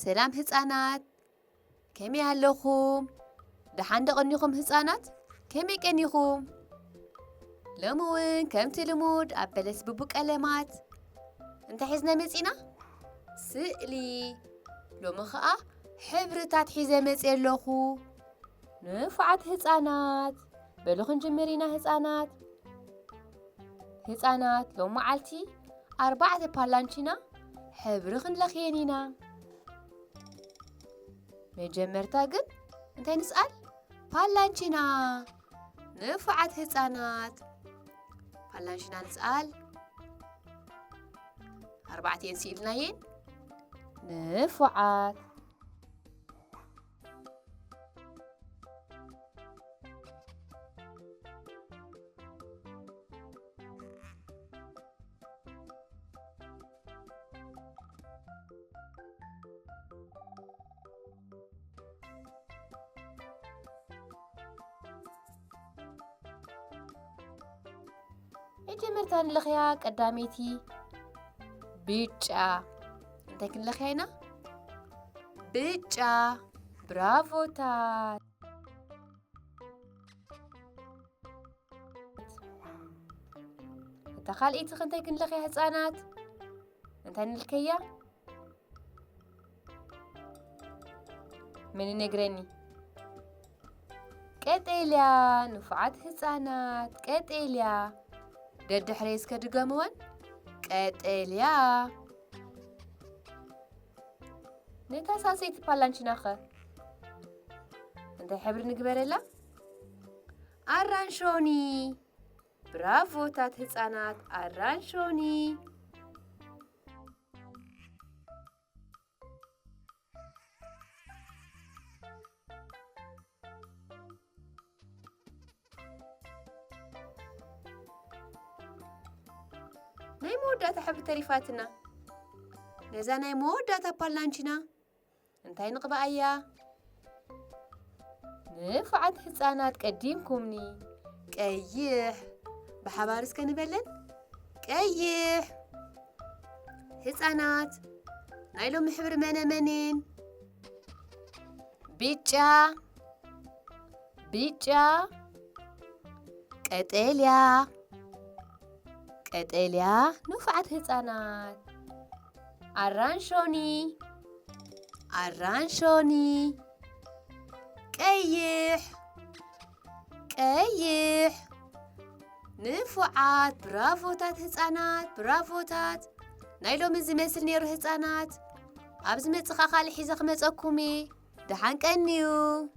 ሰላም ህጻናት፣ ከመይ ኣለኹም? ደሓን ዶ ቀኒኹም ህጻናት? ከመይ ቀኒኹም? ሎሚ እውን ከምቲ ልሙድ ኣብ በለስ ብቡ ቀለማት እንታይ ሒዝና መጺና? ስእሊ። ሎሚ ኸኣ ሕብርታት ሒዘ መጺአ ኣለኹ። ንፉዓት ህጻናት፣ በሉ ክንጅምር ኢና ህጻናት። ህጻናት፣ ሎም መዓልቲ ኣርባዕተ ፓላንቺና ሕብሪ ክንለኽየን ኢና። መጀመርታ ግን እንታይ ንስኣል? ፓላንቺና። ንፉዓት ህጻናት፣ ፓላንቺና ንስኣል። ኣርባዕተን ስኢልናየን። ንፉዓት። መጀመርታ ንለኽያ ቀዳመይቲ ብጫ። እንታይ ክንለኽያ ኢና? ብጫ። ብራቮታት። እታ ካልኣይቲ ኸ እንታይ ክንለኽያ ህጻናት? እንታይ ንልከያ? መን ይነግረኒ? ቀጠልያ። ንፉዓት ህጻናት፣ ቀጠልያ። ደድሕረይ እስከ ድገምወን። ቀጠልያ። ነታ ሳልሰይቲ ፓላንቺና ኸ እንታይ ሕብሪ ንግበረላ? ኣራንሾኒ። ብራቮታት ህጻናት፣ ኣራንሾኒ። ናይ መወዳእታ ሕብሪ ተሪፋትና። ነዛ ናይ መወዳእታ ፓላንቺና እንታይ ንቕብኣያ? ንፉዓት ህጻናት ቀዲምኩምኒ። ቀይሕ። ብሓባር እስከ ንበለን። ቀይሕ። ህጻናት፣ ናይ ሎሚ ሕብሪ መነ መንን? ብጫ፣ ብጫ፣ ቀጠልያ፣ ቀጠልያ፣ ንፉዓት ህጻናት። ኣራንሾኒ፣ ኣራንሾኒ፣ ቀይሕ፣ ቀይሕ። ንፉዓት፣ ብራቮታት ህጻናት፣ ብራቮታት። ናይ ሎሚ ዝመስል ነይሩ ህጻናት። ኣብ ዝመጽእ ኸኣ ካልእ ሒዘ ክመጸኩም እየ። ደሓን ቀንዩ።